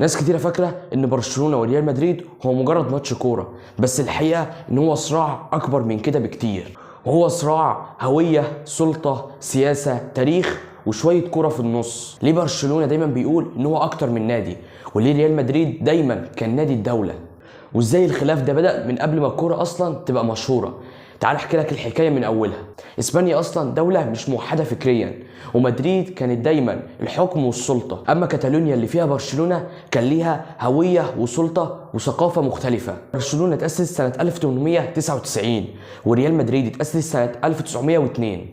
ناس كتيرة فاكرة ان برشلونة وريال مدريد هو مجرد ماتش كورة، بس الحقيقة ان هو صراع اكبر من كده بكتير. وهو صراع هوية، سلطة، سياسة، تاريخ، وشوية كورة في النص. ليه برشلونة دايما بيقول ان هو اكتر من نادي، وليه ريال مدريد دايما كان نادي الدولة، وازاي الخلاف ده بدأ من قبل ما الكورة اصلا تبقى مشهورة. تعال احكي لك الحكاية من اولها. اسبانيا اصلا دولة مش موحدة فكريا، ومدريد كانت دايما الحكم والسلطة، اما كاتالونيا اللي فيها برشلونة كان ليها هوية وسلطة وثقافة مختلفة. برشلونة تأسس سنة 1899 وريال مدريد اتأسس سنة 1902.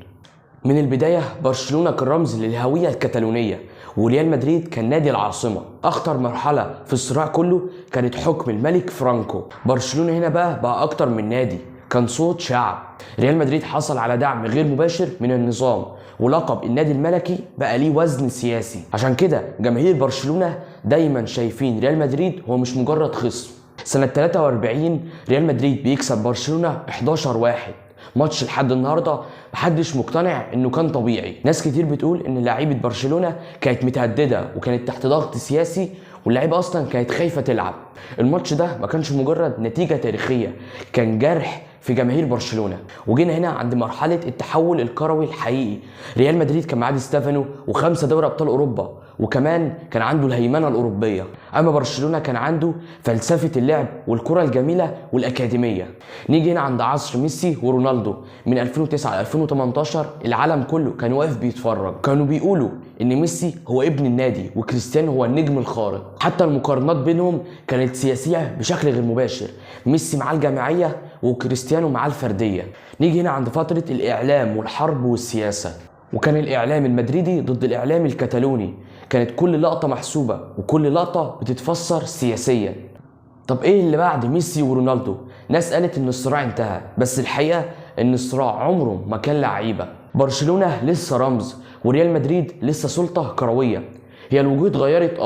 من البداية برشلونة كان رمز للهوية الكتالونية، وريال مدريد كان نادي العاصمة. أخطر مرحلة في الصراع كله كانت حكم الملك فرانكو. برشلونة هنا بقى أكتر من نادي، كان صوت شعب. ريال مدريد حصل على دعم غير مباشر من النظام، ولقب النادي الملكي بقى ليه وزن سياسي. عشان كده جماهير برشلونة دايما شايفين ريال مدريد هو مش مجرد خصم. سنة 43 ريال مدريد بيكسب برشلونة 11-1، ماتش لحد النهارده محدش مقتنع انه كان طبيعي. ناس كتير بتقول ان لعيبة برشلونة كانت متهدده وكانت تحت ضغط سياسي، واللعيبة اصلا كانت خايفة تلعب. الماتش ده ما كانش مجرد نتيجة تاريخية، كان جرح في جماهير برشلونة. وجينا هنا عند مرحلة التحول الكروي الحقيقي. ريال مدريد كان معاه دي ستيفانو وخمسة دوري ابطال اوروبا، وكمان كان عنده الهيمنة الاوروبية. اما برشلونة كان عنده فلسفة اللعب والكره الجميلة والاكاديميه. نيجي هنا عند عصر ميسي ورونالدو من 2009 ل 2018، العالم كله كان واقف بيتفرج. كانوا بيقولوا ان ميسي هو ابن النادي وكريستيانو هو النجم الخارق. حتى المقارنات بينهم كانت سياسية بشكل غير مباشر، ميسي معاه الجماعية وكريستيانو معاه الفردية. نيجي هنا عند فترة الاعلام والحرب والسياسة، وكان الاعلام المدريدي ضد الاعلام الكتالوني. كانت كل لقطة محسوبة وكل لقطة بتتفسر سياسيا. طب ايه اللي بعد ميسي ورونالدو؟ ناس قالت ان الصراع انتهى، بس الحقيقة ان الصراع عمره ما كان لعيبة. برشلونة لسه رمز، وريال مدريد لسه سلطة كروية. هي الوجوه اتغيرت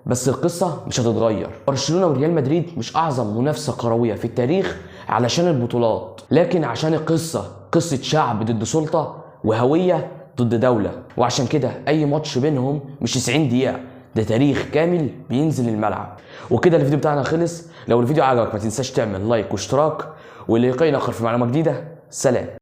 بس القصة مش هتتغير. برشلونة وريال مدريد مش اعظم منافسه كروية في التاريخ علشان البطولات، لكن عشان القصة، قصة شعب ضد سلطة وهويه ضد دولة. وعشان كده اي ماتش بينهم مش 90 دقيقة، ده تاريخ كامل بينزل الملعب. وكده الفيديو بتاعنا خلص. لو الفيديو عجبك ما تنساش تعمل لايك واشتراك، ولقينا اخر في معلومة جديدة. سلام.